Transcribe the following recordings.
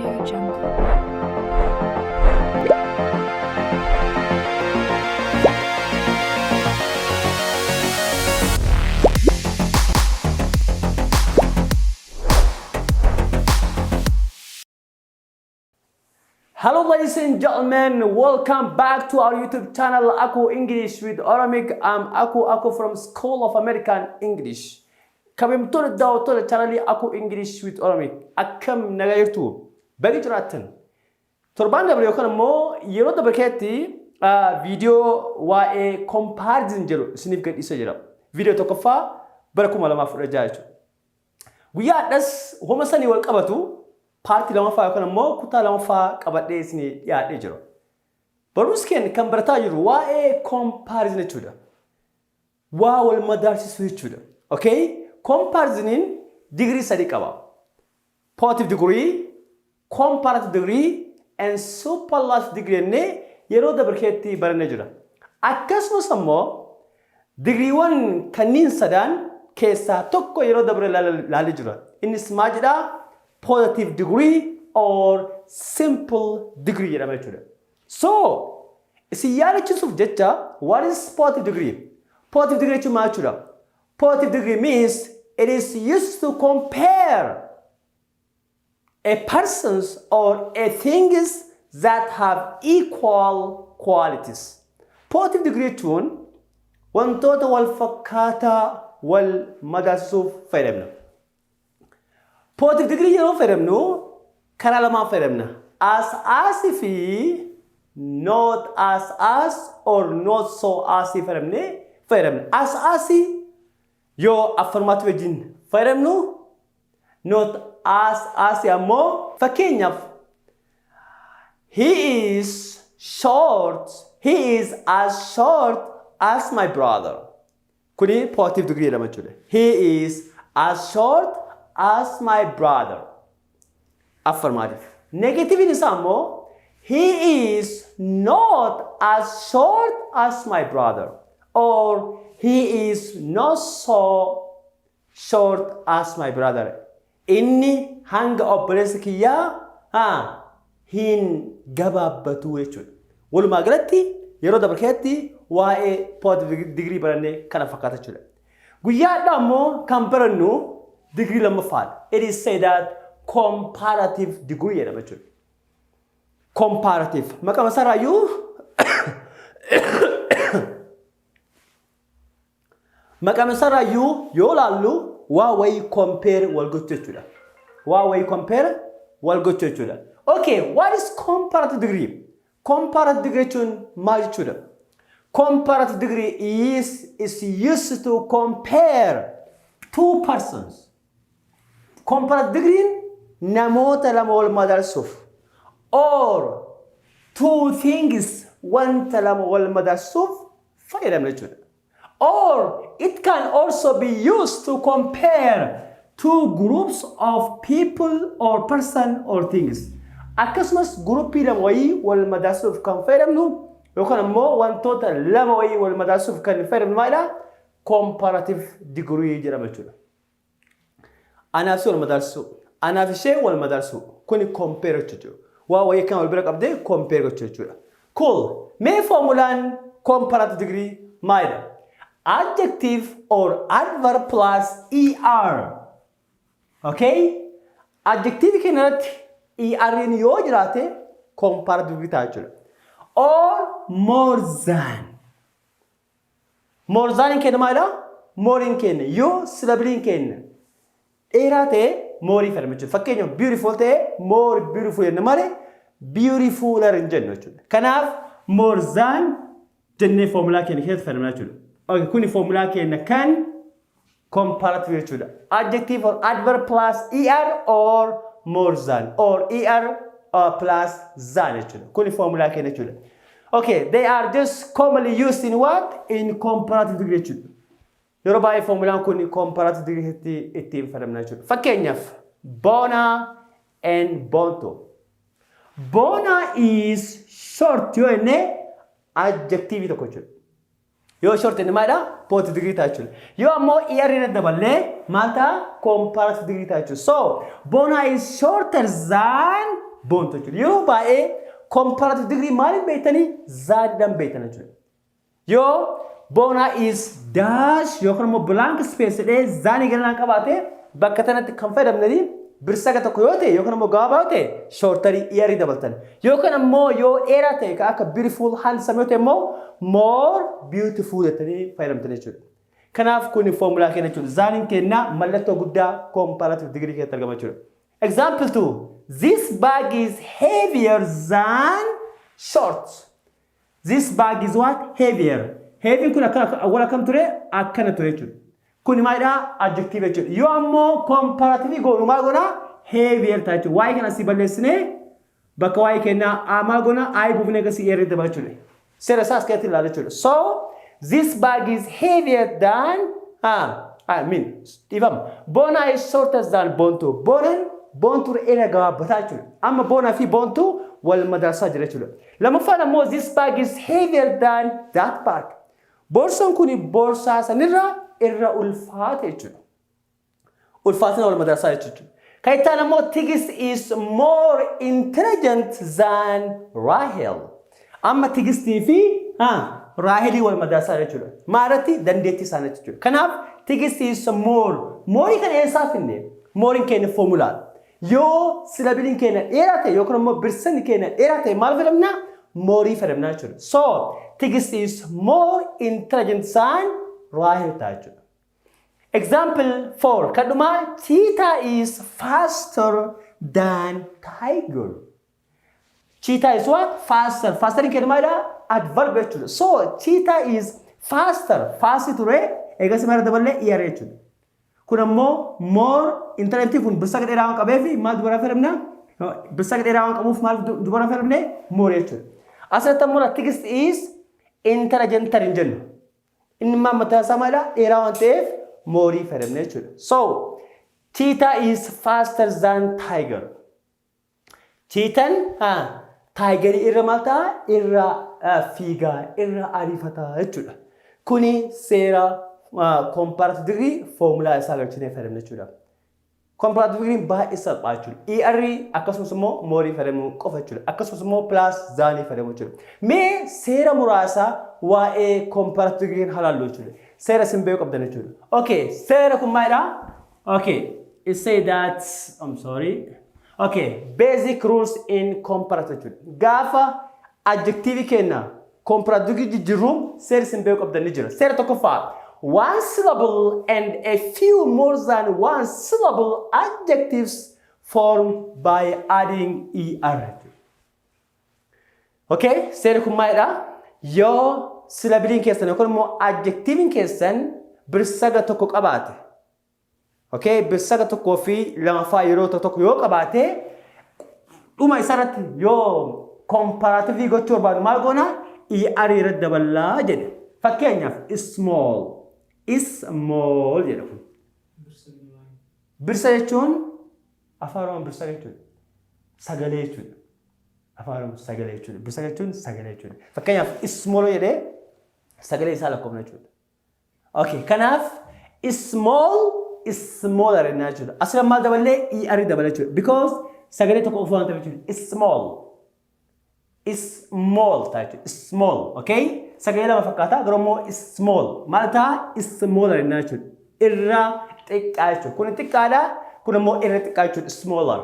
Audio Jungle. Hello ladies and gentlemen, welcome back to our YouTube channel, Aku English with Oromic. I'm Aku Aku from School of American English. Kabajamtoota daawwattoota chaanalii Aku English with Oromic, akkam nagaa jirtu? Baga jiraattan. Torbaan dabre yookaan immoo yeroo dabre keessatti viidiyoo waa'ee comparison jedhu isiniif gadhiisee jira. Viidiyoo tokkoffaa bara 2016 jechuudha. Guyyaa har'as homa sanii wal qabatu paartii lamaffaa yookaan immoo kutaa lamaffaa qabadhee isinii dhiyaadhee jira. Barumsi keenya kan barataa jirru waa'ee comparison jechuudha. Waa wal madaalsisuu jechuudha. Okay? Comparisoniin digirii sadi qaba. Positive degree, comparative degree and superlative degree jennee yeroo dabre keessatti barannee jira. Akkasumas ammoo digiriiwwan kanneen sadaan keessaa tokko yeroo dabre laalee jira. Innis maal jedhaa? Positive degree or simple degree jedhama jechuudha. So, isin yaadachiisuuf jecha, what is positive degree? Positive degree jechuun maal jechuudha? Positive degree means it is used to compare a persons or a things that have equal qualities. Positive degree jechuun wantoota wal fakkaataa wal madaalsisuuf fayyadamna. Positive degree yeroo fayyadamnu karaa lamaan fayyadamna. As as fi not as as or not so as fayyadamnee fayyadamna. As as yoo affirmative wajjin fayyadamnu, not as as ammoo, fakkeenyaaf, he is short, he is as short as my brother. Kuni positive degree jedhama jechuudha. He is as short as my brother. Affirmative. Negative isaa immoo he is not as short as my brother or he is not so short as my brother. Inni hanga obboleessa kiyyaa haa hin gabaabbatu jechuudha. Walumaa galatti yeroo dabre keessatti waa'ee positive degree barannee kana fakkaata jechuudha. Guyyaa har'aa immoo kan barannu degree lammaffaadha. It is said that comparative degree jedhama jechuudha. Comparative. Maqaan isaarraayyuu maqaan isaarraayyuu yoo laallu waa wayii compare wal gochuu jechuudha. Waa wayii compare wal gochuu jechuudha. Okay, what is comparative degree? Comparative degree jechuun maal jechuudha? Comparative degree is used to compare two persons. Comparative degree namoota lama wal madaalsuuf or two things, wanta lama wal madaalsuuf fayyadamna jechuudha. Or it can also be used to compare two groups of people or person or things. Akkasumas guruppii lama wayii wal madaalsuuf kan fayyadamnu yookaan immoo wantoota lama wayii wal madaalsuuf kan fayyadamnu maalidha? Comparative degree jedhama jechuudha. Anaaf si wal madaalsuu, anaaf ishee wal madaalsuu. Kuni compare jechuudha. Waa wayii kan wal bira qabdee compare gochuu jechuudha. Cool. Mee formulaan comparative degree maalidha? Adjective or adverb plus er. Okay? Adjective keenya irratti er yoo jiraate comparative degree ta'a jechuudha. Or more than. More than keenya maalidha? More keenya yoo syllable keenya dheeraa ta'e more fayyadamu jechuudha. Fakkeenyaaf, beautiful ta'e more beautiful jenna malee beautifuler hin jennu jechuudha. Kanaaf more than jennee foomulaa keenya keessatti fayyadamna jechuudha. Okay, kuni foomulaa keenya kan comparative jechuudha. Adjective or adverb plus er or more than or er plus than jechuudha. Kuni foomulaa keenya jechuudha. Okay, they are just commonly used in what? In comparative degree jechuudha. Yeroo baay'ee foomulaan kun comparative degree ittiin fayyadamna jechuudha. Fakkeenyaaf, Bona and Bonto. Bona is short yoo jenne adjective tokko jechuudha. Yoo short jenne maalidha? Positive degree ta'a jechuudha. Yoo ammoo er irratti daballee maal ta'a? Comparative degree ta'a jechuudha. So, Bona is shorter than Boontu jechuudha. Yeroo baay'ee comparative degree maaliin beektanii? Thaniidhaan beektan jechuudha. Yoo Boona is dash yookaan immoo blank space jedhee thanii garanaan qabaate, bakka tanatti kan fayyadamnanii birsaga tokko yoo ta'e yookaan immoo gabaabaa yoo ta'e, shorterii ER dabaltan. Yookaan immoo yoo dheeraa ta'e, kan akka beautiful, handsome yoo ta'e immoo, more beautiful jettanii fayyadamtan jechuudha. Kanaaf kun foomulaa keenya jechuudha. Thaniin keenya mallattoo guddaa comparative degree keessatti argama jechuudha. Example 2. This bag is heavier than short. This bag is what? Heavier. Heavy kun akka awwala akkam ture? Akkana ture jechuudha. Kun maalidhaa? Adjective jechuudha. Yoo ammoo comparative goonu maal goona? Heavier ta'a jechuudha. Waa'ee kana asii balleessinee bakka waa'ee kennaa maal goona? I buufnee akkasii ER dabala jechuudha. Seera isaas keessatti ilaala jechuudha. So this bag is heavier than, I mean, dhiifama. Bona is shorter than Bontu. Bonan Boontuu irra gabaabbataa jechuudha. Amma Boonaa fi Boontuu wal madaalsaa jira jechuudha. Lammaffaan ammoo, this bag is heavier than that bag. Boorsan kun boorsaa sanirra irra ulfaata jechuudha. Ulfaatina wal madaalsaa jechuudha. Kan itti aanu ammoo, Tigist is more intelligent than Rahel. Amma Tigistii fi Raahelii wal madaalsaa jechuudha. Maalirratti? Dandeettii isaanii jechuudha. Kanaaf Tigist is more. Moreii kana eessaa finne? Moreiin keenya foomulaadha. Yoo syllableiin keenya dheeraa ta'e yookaan immoo birsanni keenya dheeraa ta'e, maal fayyadamna? Moreii fayyadamna jechuudha. So Tigist is more intelligent than Rahel ta'a jechuudha. Example 4 kan dhumaa, cheetah is faster than tiger. Cheetah is what? Faster. Faster in keenya maalidha? Adverb jechuudha. So cheetah is faster. Fast ture, eegas maal daballee? ER jechuudha. Kun ammoo more intelligent, kun birsaga dheeraa waan qabeef maal dubara fayyadamna? Birsaga dheeraa waan qabuuf maal dubara fayyadamne? More jechuudha. Asirratti ammoo Tigist is intelligenter hin jennu. Inni maal mataa isaa maalidha? Dheeraa waan ta'eef moreii fayyadamne jechuudha. So cheetah is faster than tiger. Cheetahn tigerii irra maal ta'a? Irra fiigaa, irra ariifataa jechuudha. Kuni seera comparative degree foomulaa isaa galchinee fayyadamne jechuudha. Comparative degree baay'ee salphaa jechuudha. ER akkasumas immoo moreii fayyadamuu qofa jechuudha. Akkasumas immoo plus thanii fayyadamuu jechuudha. Mee seera muraasa waa'ee comparative degree halaallu jechuudha. Seera isin beekuu qabdan jechuudha. Okay, seera kun maalidha? Okay, it say that, I'm sorry. Okay, basic rules in comparative jechuudha. Gaafa adjective keenya comparative jijjiirru seera isin beekuu qabdan ni jira. Seera tokkoffaa. One syllable and a few more than one syllable adjectives form by adding er. Okay, seerri kun maalidha? Yoo syllableiin keessan yookaan immoo adjectiviin keessan birsaga tokko qabaate, okay, birsaga tokkoo fi lamaffaa yeroo tokko yoo qabaate, dhuma isarratti yoo comparative gochuu barbaadu maal goona? ER irratti daballaa jedhe. Fakkeenyaaf small, small jedha kun. Birsa jechuun Afaan Oromoon birsa jechuudha. Sagalee jechuudha. Afaan Oromoon sagalee jechuudha. Birsa jechuun sagalee jechuudha. Fakkeenyaaf small jedhee sagalee isaa lakkoofna jechuudha. Okay, kanaaf small, smaller jennaa jechuudha. Asirra maal daballee? ER dabala jechuudha. Because sagalee tokko qofa waan ta'eef jechuudha. Small. Small ta'a jechuudha. Small, okay? Sagalee lama fakkaata, garuu immoo small. Maal ta'a? Smaller jennaa jechuudha. Irra xiqqaa jechuudha. Kun xiqqaadha, kun immoo irra xiqqaa jechuudha. Smaller.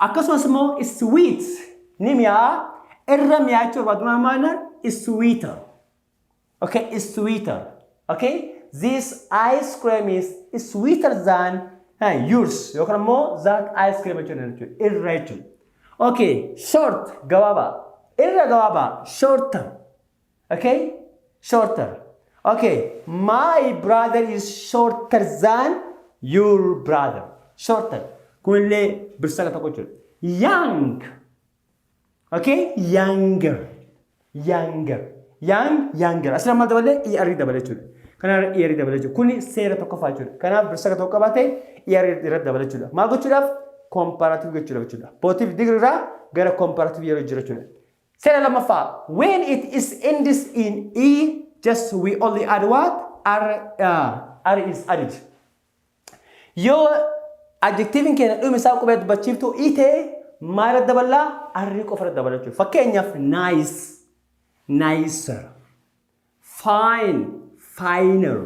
Akkasumas immoo sweet ni mi'aa, irra mi'aa jechuudha barbaadu maal maal? Sweeter. Okay, sweeter. Okay? This ice cream is sweeter than yours. Yookaan immoo that ice cream jechuudha. Irra jechuudha. Okay, short, gabaabaa. Irra gabaabaa, shorter. Okay? Shorter. Okay, my brother is shorter than your brother. Shorter. Kunillee birsaga tokko jechuudha. Young. Okay? Younger. Younger. Young, younger. Asirra maal dabalee? ER dabale jechuudha. Kanaaf ER dabale jechuudha. Kuni seera tokkoffaa jechuudha. Kanaaf birsaga tokko qabaate ER irratti dabale jechuudha. Maal gochuudhaaf? Comparative gochuudhaaf jechuudha. Positive degree irraa gara comparative yeroo jira jechuudha. Seera lammaffaa. When it is ends in E, just we only add what? R, R is added. Yoo adjectiviin keenya dhumi isaa qubee dubbachiiftuu E ta'e, maal irratti daballaa? R qofa irratti dabala jechuudha. Fakkeenyaaf, nice, nicer, fine, finer,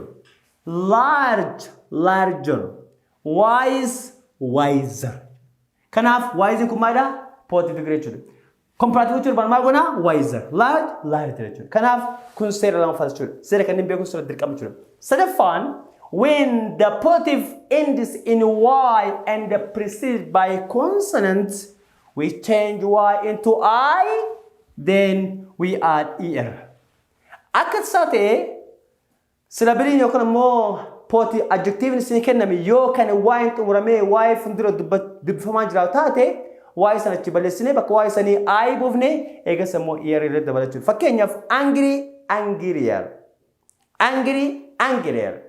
large, larger, wise, wiser. Kanaaf wise kun maalidha? Positive degree jechuudha. Comparative jechuun maal goonaa? Wiser, large, larger jechuudha. Kanaaf kun seera lamaffaa jechuudha. Seera kanneen beekuun seera dirqama jechuudha. Sadaffaan, when the positive ends in Y and preceded by consonant, we change Y into I, then we add ER. Akka isaa ta'ee syllableiin yookaan immoo positive adjectiveni isin kenname yoo kan Y xumuramee Y fuuldura dubbifamaa jiraatu taate, Y sana achi balleessinee bakka Y sanii I buufne, eegas immoo ER irratti dabalachuudha. Fakkeenyaaf, angry, angrier, angry, angrier,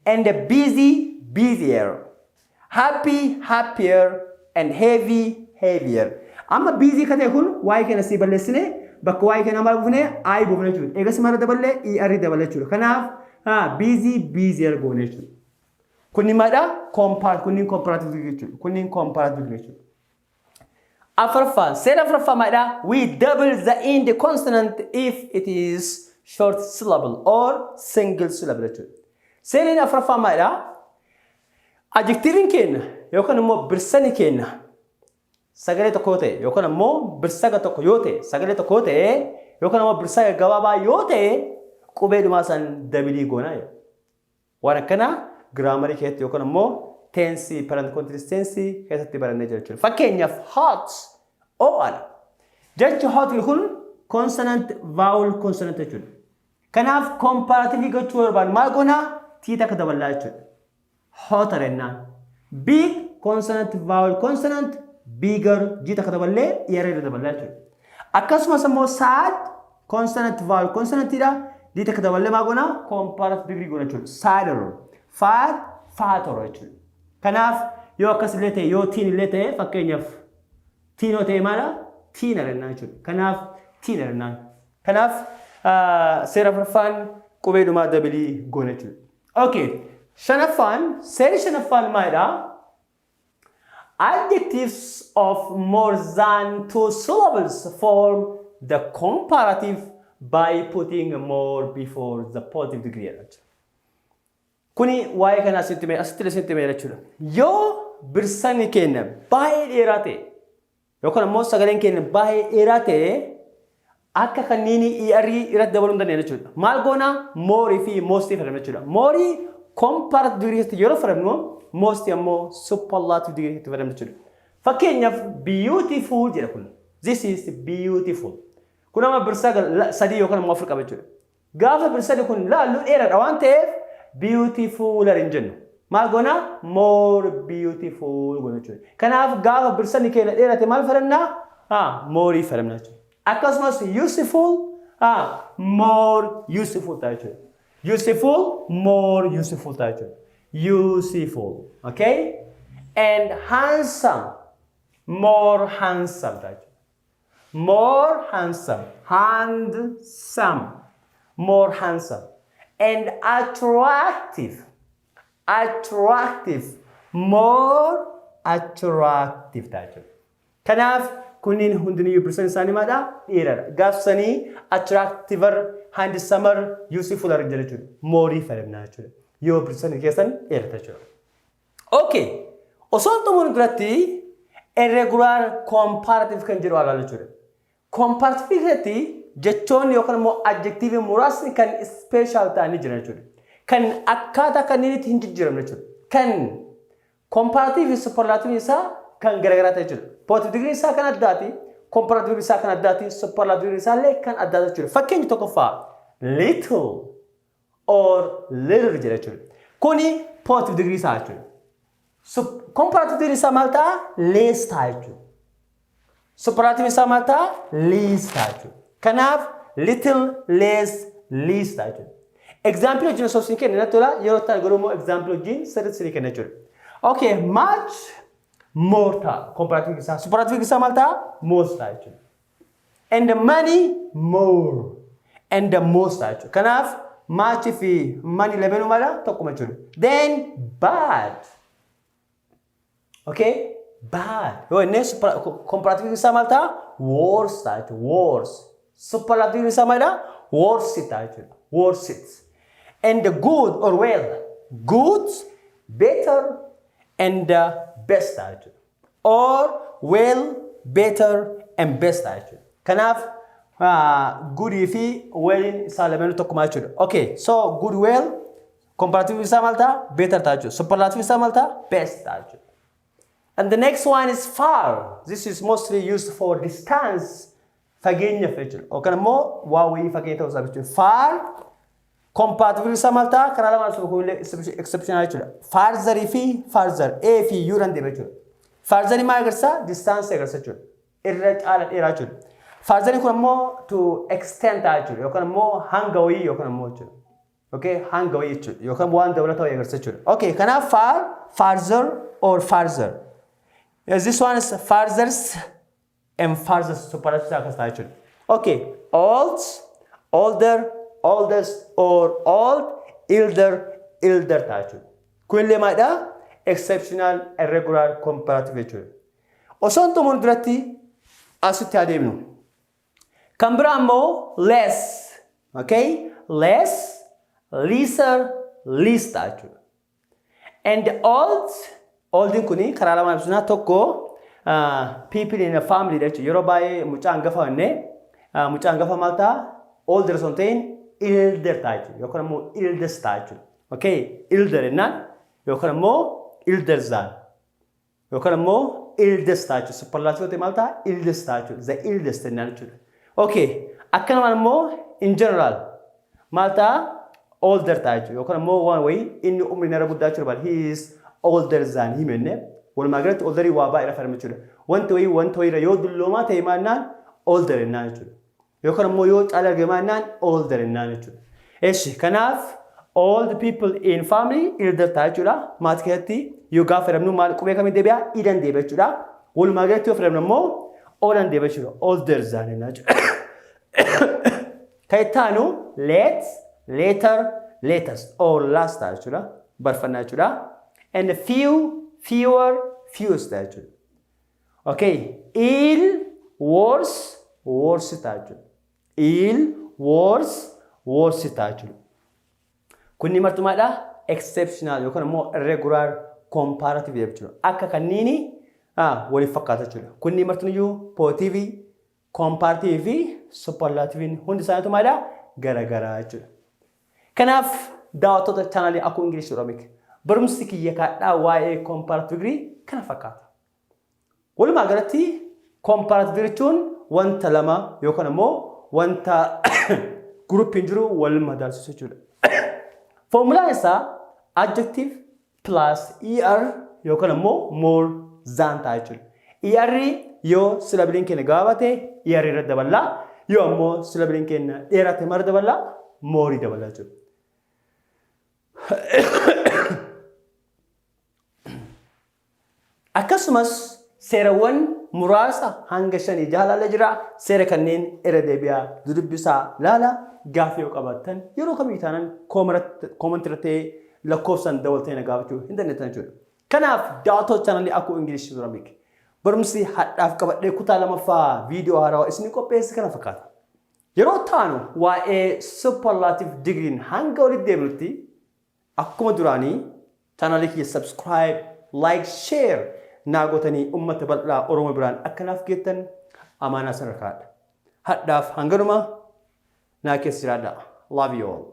and busy, busier, happy, happier, and heavy, heavier. Amma busy kan ta'e kun Y kana si balleessine bakka Y kana maal buufne? I buufne jechuudha. Eegas maal daballee? ER dabala jechuudha. Kanaaf busy, busier goone jechuudha. Kunni maalidha? Kunniin comparative jechuudha. Kunniin comparative jechuudha. Afuraffaan, seera afuraffaa maalidha? We double the end consonant if it is short syllable or single syllable jechuudha. Seerri afuraffaa maalidha? Adjectiveiin keenya yookaan immoo birsani keenya sagalee tokko yoo ta'e, yookaan immoo birsaga tokko yoo ta'e, sagalee tokko yoo ta'e, yookaan immoo birsaga gabaabaa yoo ta'e, qubee dhumaa san double goonaa jedha. Waan akkanaa grammarii keessatti yookaan immoo tense, present continuous tense keessatti barannee jira jechuudha. Fakkeenyaaf, hot, ho'aadha. Jechi hot kun consonant, vowel, consonant jechuudha. Kanaaf comparative gochuu barbaadu maal goonaa? T takka daballaa jechuudha. Hotter jennaan. Big, consonant, vowel, consonant, bigger, G takka daballee ER irra daballaa jechuudha. Akkasumas immoo sad, consonant, vowel, consonantidha. D takka daballee maal goonaa? Comparative degree goona jechuudha. Sadder, fat, fatter jechuudha. Kanaaf yoo akkas illee ta'e, yoo thin illee ta'e, fakkeenyaaf thin yoo ta'e maala? Thinner jennaan jechuudha. Kanaaf thinner jennaan. Kanaaf seera afuraffaan qubee dhumaa double goona jechuudha. Okay. Shanaffaan, seerri shanaffaan maalidha? Adjectives of more than two syllables form the comparative by putting more before the positive degree jechuudha. Kuni waa'ee kana asitti asitti mee jechuudha. Yoo birsanni keenya baay'ee dheeraa ta'e yookaan immoo sagaleen keenya baay'ee dheeraa ta'e, akka kanneen ER irratti dabaluu hin dandeenye jechuudha. Maal goona? More fi most fayyadamna jechuudha. More comparative degree yeroo fayyadamnu, most ammoo superlative degree itti fayyadamna jechuudha. Fakkeenyaaf, beautiful jedha kun. This is beautiful. Kun amma birsa sadii yookaan immoo afur qaba jechuudha. Gaafa birsadi kun laallu dheeraadha waan ta'eef beautifuler hin jennu. Maal goona? More beautiful goona jechuudha. Kanaaf gaafa birsani keenya dheerate maal fayyadamna? More fayyadamna jechuudha. Akkasumas useful, more useful ta'a jechuudha. Useful, more useful ta'a jechuudha. Useful, okay? And handsome, more handsome ta'a jechuudha. More handsome, handsome, more handsome. And attractive, attractive, more attractive ta'a jechuudha. Kanaaf kunniin hundiniyyuu birsan isaanii maadha? Dheeraadha. Gaafsanii attractiver, handsomer, usefuler jedha jechuudha. More fayyadamna jechuudha. Yoo birsan keessan dheerata jechuudha. Okay. Osoo hin xumurin duratti irregular comparative kan jedhu ilaalla jechuudha. Comparative keessatti jechoonni yookaan immoo adjective muraasni kan special ta'anii jiran jechuudha. Kan akkaataa kanneen hin jijjiiramne jechuudha. Kan comparative fi superlative isaa kan garaagaraa ta'e jechuudha. Positive degree isaa kan addaati, comparative isaa kan addaati, superlative isaa illee kan addaati jechuudha. Fakkeenyi tokkoffaa, little or little jedha jechuudha. Kuni positive degree isaa jechuudha. Comparative degree isaa maal ta'a? Less ta'a jechuudha. Superlative isaa maal ta'a? Least ta'a jechuudha. Kanaaf little, less, least ta'a jechuudha. Example wajjin osoo isin kenna natti tola, yeroo ta'an garuu immoo example wajjin sirriitti isin kenna jechuudha. Okay, much, more ta'a comparative isaa. Superlative isaa maal ta'a? Most ta'a jechuudha. And the many, more. And the most ta'a jechuudha. Kanaaf much fi many lameenuu maala? Tokkuma jechuudha. Then bad. Okay? Bad. Yoo inni comparative isaa maal ta'a? Worse ta'a jechuudha. Worse. Superlative isaa maalidha? Worse ta'a jechuudha. Worse. And the good or well. Good, better, and the best ta'a jechuudha. Or well, better, and best ta'a jechuudha. Kanaaf goodii fi welliin isaa lameenuu tokkuma jechuudha. Okay, so good, well, comparative isaa maal ta'a? Better ta'a jechuudha. Superlative isaa maal ta'a? Best ta'a jechuudha. And the next one is far. This is mostly used for distance. Fageenyaaf jechuudha. Yookaan immoo waa wayii fageenya ta'uu isaa jechuudha. Far comparative isaa maal ta'a? Karaa lamaan exceptional jechuudha. Farther fi farther. A fi U dhaan deema jechuudha. Farther maal agarsiisa? Distance agarsiisa jechuudha. Irra caala dheeraa jechuudha. Farther kun immoo to extend ta'a jechuudha. Yookaan immoo hanga wayii yookaan immoo jechuudha. Okay, hanga wayii jechuudha. Yookaan waan dabalataa wayii agarsiisa jechuudha. Okay, kanaaf far, farther or farther. Yes, this one is farthest and farthest superlative akkas ta'a jechuudha. Okay, old, older, oldest or old, elder, elder ta'a jechuudha. Kunillee maalidha? Exceptional irregular comparative jechuudha. Osoo hin xumurin duratti asitti adeemnu. Kan biraa immoo less, okay? Less, lesser, least ta'a jechuudha. And old, oldiin kuni karaa lamaan ibsinaa. Tokko people in a family jechuudha. Yeroo baay'ee mucaa hangafa jennee, mucaa hangafa maal ta'a? Older osoo hin ta'in elder ta'a jechuudha. Yookaan immoo eldest ta'a jechuudha. Okay, elder jennaan yookaan immoo elder than yookaan immoo eldest ta'a jechuudha. Superlative ta'e maal ta'a? Eldest ta'a jechuudha. The eldest jennaan jechuudha. Okay, akkanumaan immoo in general maal ta'a? Older ta'a jechuudha. Yookaan immoo waan wayii inni umriin irra guddaa jechuudha. He is older than him jennee walumaa galatti olderii waa baay'ee fayyadamu jechuudha. Wanti wayii wanta wayiirra yoo dulloomaa ta'e maannaan older jennaan jechuudha. Yookaan immoo yoo caala argame maannaan older jennaan jechuudha. Eshi, kanaaf old people in family elder ta'a jechuudha. Maatii keessatti yoo gaafa fayyadamnu maal qubee kamiin deebi'a? Idan deebi'a jechuudha. Walumaa galatti yoo fayyadamnu immoo oolan deebi'a jechuudha. Older than jennaan jechuudha. Kan itti aanu late, later, latest or last ta'a jechuudha. Barfannaa jechuudha. And few, fewer, fewest ta'a jechuudha. Okay, ill, worse, worse ta'a jechuudha. Ill, worse, worse ta'a jechuudha. Kunni martumaadha exceptional yookaan immoo irregular comparative jechuudha. Akka kanniini waliif fakkaata jechuudha. Kunni martunuyyuu positive, comparative fi superlative hundi isaaniitu maalidha? Garagaraa jechuudha. Kanaaf daawwattoota chaanalii Akuu English Oromic, barumsi kiyya kaadhaa waa'ee comparative degree kana fakkaata. Walumaa galatti comparative jechuun wanta lama yookaan immoo wanta groupiin jiru wal madaalchisu jechuudha. Formulaan isaa adjective plus er yookaan immoo more than ta'a jechuudha. Er yoo syllableiin keenya gabaabaa ta'e er irra daballaa, yoo ammoo syllableiin keenya dheeraa ta'e mara daballaa? Moreii daballaa jechuudha. Akkasumas seerawwan muraasa hanga shanii jaalala jira. Seera kanneen irra deebi'aa dudubbisaa laala. Gaaffii yoo qabaattan yeroo kamiyyuu taanaan comment irratti lakkoofsaan dabaltee na gaafachuu hin dandeettan jechuudha. Kanaaf daawwattoota chaanalii Akuu English Oromic, barumsi hadhaaf qabadhee kutaa lamaffaa viidiyoo haarawaa isinii qopheesse kana fakkaata. Yeroo taanu waa'ee superlative degree'n hanga walitti deebinutti akkuma duraanii chaanalii kiyya subscribe, like, share naa gootanii uummata bal'aa Oromoo biraan akka naaf geettan amaanaa sana kaa'adha. Hadhaaf hanganuma, naa keessa jiraadha. Love you all.